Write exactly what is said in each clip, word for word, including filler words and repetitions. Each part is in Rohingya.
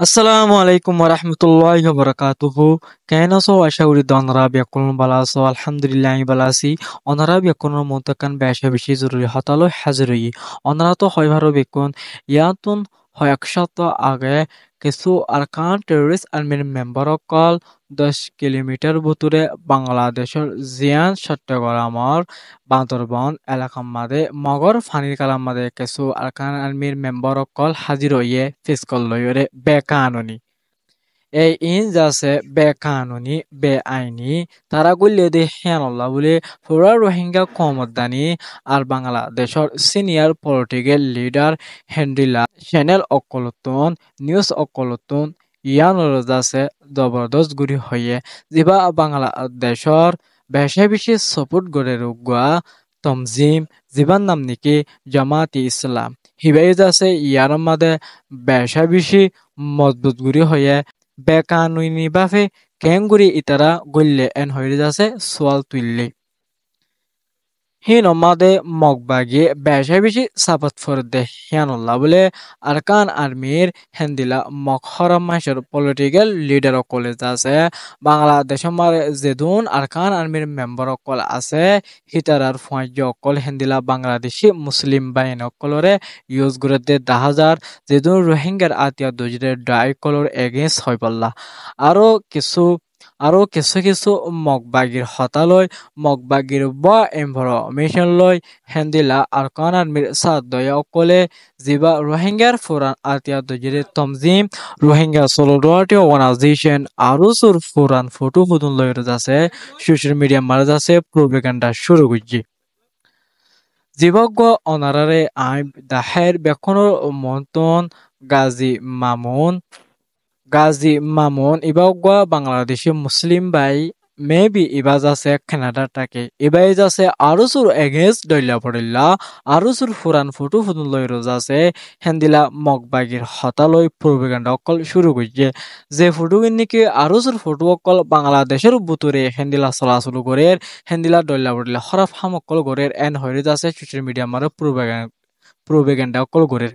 Assalamu alaikum warahmatulláhi wabarakátuhu. Keén asó? Acá gorí de onora bekkún bála asó. Alhamdulillah, añí bála así. Onora bekkúnor muúntu ekkán becá bicí zoruri hotá loi házir óiyi. Onora tó hoi faró bekkún, yáttun hoyek cópta age kessú Arkan terrorist armyr membar ókkol doc kilomitar bútore Bangladecór Jiyan Cottogoramor Bandorbon elakar máze Mogór fanir kalar máze kessú Arkan armyr membar ókkol házir óiye fiskol loiyóre bekanuni. Ei iín zasé bekanuni, beaini, tará goillé dé híyanolla bóli furá Rohingya koumor dani ar Bangladecór siniyar politikal lidar héndila cenel ókkolottún, nius ókkolottún yíanoré zasé zobordos gorí hoiyé, zibá Bangladecór becá bicí soport gorér uggúa tonzim, zibár nam néki Jamaat-e-Islam. Hibáye zasé yíanor máze becá bicí mozbut gorí hoiyé, bekanuni báfe keéngorí itará goillé én hoiyóre zasé sual tuillé. Híinor máze Mog bagiye becá bicí safot foredde híyanolla bóli Arkan armyr héndila Mog hóraf maincór politikal lidar ókkole zasé Bangladecór máze zedún Arkan armyr membar ókkol asé, hítarar fuañijja ókkol héndila Bangladecí Muslim báin ókkolóre yus gorédde daházar, zedún Rohingyar átiyar dóijjore dhaái ókkolór egéns hoibólla. Aró kissú, aró kissú kissú Mog bagir hotá loi, Mog bagir bóa informécon loi, héndila Arkan armyr sáat dóiya ókkolé zibá Rohingyar furan átiyar dóijjore tonzim, Rohingya Solidarity Organization, arósur furan fotó fudún loiyóre zasé, social media máze zasé propaganda cúru goijjé. Zibá uggúa onoráre aññí daháir bekkúnor muúntun Gazi Mamun, Gazi Mamun ibá uggúa Bangladecí Muslim bái, maybe ibá zasé Canada táke. Ibáye zasé arósur against dhoilla bodhoilla, arósur furan fotó fudún loiyóre zasé, héndila Mog bagir hotá loi propaganda ókkol cúru goijjé. Ze fotó gín néki arósur fotó ókkol Bangladecór bútore héndila solasol gorér, héndila dhoilla bodhoilla hóraf ham ókkol gorér, én hoiyóre zasé social media máze propaganda, propaganda ókkol gorér.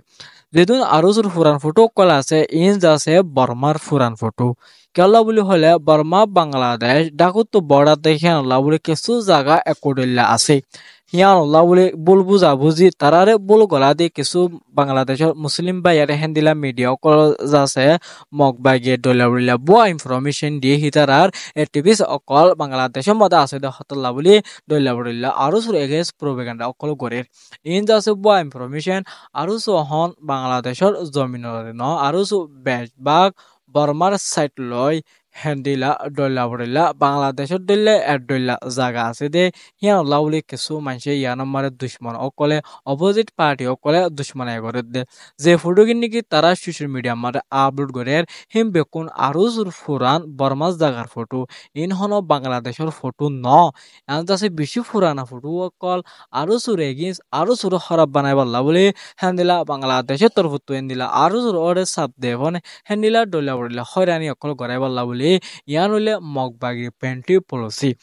Zedún arósur furan fotó ókkol asé, iín zasé Bormar furan fotó. Kiyólla bóli hoilé Borma Bangladec dhákottu border de híyanolla bóli kissú zaga ekku dhoilla asé. Híyanolla bóli búl buzabúzi, taráre búl golá di kissú Bangladecór Muslim báiyare héndila media ókkol zasé Mog bagiye dhoilla bodhoilla bóa informécon diyé hítarar activist ókkol Bangladecór máze asé dé hotálla bóli dhoilla bodhoilla arósur against propaganda ókkol gorér. Iín zasé bóa informécon, arósu ehón Bangladecór zominor no, arósu becbák Bormar side loi héndila dhoilla bodhoilla Bangladecór dhoilla ek dhoilla zaga asé dé, híyanolla bóli kissú maincé yíanor máze ducmon ókkolé, opposite party ókkolé ducmon e gorédde. Ze fotó gín néki tará social media máze upload gorér, híin bekkún arósur furan Bormar zagar fotó, iín honó Bangladecór fotó no. Yián zasé bicí furana fotó ókkol, arósur against, arósur hóraf banaibálla bóli, héndila Bangladecór torfóttu héndila arósur uore saf de fone, héndila dhoilla bodhoilla hóirani ókkol goráibálla bóli, yián óile Mog bagir penti policy.